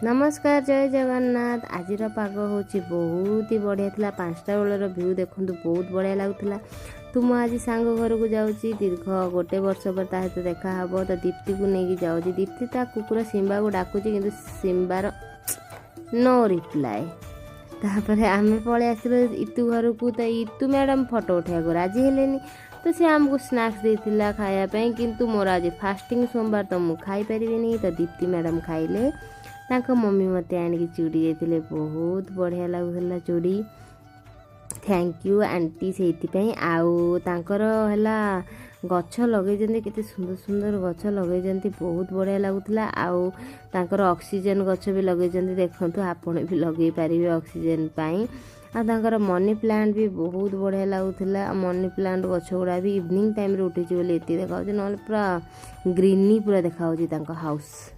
ନମସ୍କାର, ଜୟ ଜଗନ୍ନାଥ। ଆଜିର ପାଗ ହେଉଛି ବହୁତ ହି ବଢ଼ିଆ ଥିଲା। 5ଟା ବେଳର ଭ୍ୟୁ ଦେଖନ୍ତୁ, ବହୁତ ବଢ଼ିଆ ଲାଗୁଥିଲା। ତ ମୁଁ ଆଜି ସାଙ୍ଗ ଘରକୁ ଯାଉଛି। ଦୀର୍ଘ ଗୋଟେ ବର୍ଷ ପରେ ତା ସହିତ ଦେଖା ହେବ, ତ ଦୀପ୍ତିକୁ ନେଇକି ଯାଉଛି। ଦୀପ୍ତି ତା କୁକୁର ସିମ୍ବାକୁ ଡାକୁଛି, କିନ୍ତୁ ସିମ୍ବାର ନୋ ରିପ୍ଲାଏ। ତାପରେ ଆମେ ପଳେଇ ଆସିଲୁ ଇତୁ ଘରକୁ। ତ ଇତୁ ମ୍ୟାଡ଼ାମ୍ ଫଟୋ ଉଠାଇବାକୁ ରାଜି ହେଲେନି, ତ ସେ ଆମକୁ ସ୍ନାକ୍ସ ଦେଇଥିଲା ଖାଇବା ପାଇଁ, କିନ୍ତୁ ମୋର ଆଜି ଫାଷ୍ଟିଂ ସୋମବାର, ତ ମୁଁ ଖାଇପାରିବିନି। ତ ଦୀପ୍ତି ମ୍ୟାଡ଼ାମ୍ ଖାଇଲେ। ତାଙ୍କ ମମି ମୋତେ ଆଣିକି ଚୁଡ଼ି ଦେଇଥିଲେ, ବହୁତ ବଢ଼ିଆ ଲାଗୁଥିଲା ଚୁଡ଼ି। Thank you anti ସେଇଥିପାଇଁ। ଆଉ ତାଙ୍କର ହେଲା ଗଛ ଲଗେଇଛନ୍ତି, କେତେ ସୁନ୍ଦର ସୁନ୍ଦର ଗଛ ଲଗେଇଛନ୍ତି, ବହୁତ ବଢ଼ିଆ ଲାଗୁଥିଲା। ଆଉ ତାଙ୍କର ଅକ୍ସିଜେନ୍ ଗଛ ବି ଲଗେଇଛନ୍ତି, ଦେଖନ୍ତୁ ଆପଣ ବି ଲଗେଇ ପାରିବେ ଅକ୍ସିଜେନ୍ ପାଇଁ। ଆଉ ତାଙ୍କର ମନି ପ୍ଲାଣ୍ଟ ବି ବହୁତ ବଢ଼ିଆ ଲାଗୁଥିଲା। ଆଉ ମନି ପ୍ଲାଣ୍ଟ ଗଛ ଗୁଡ଼ା ବି ଇଭିନିଂ ଟାଇମ୍ରେ ଉଠିଛି ବୋଲି ଏତିକି ଦେଖାହେଉଛି, ନହେଲେ ପୁରା ଗ୍ରୀନି ପୁରା ଦେଖାହେଉଛି ତାଙ୍କ ହାଉସ୍।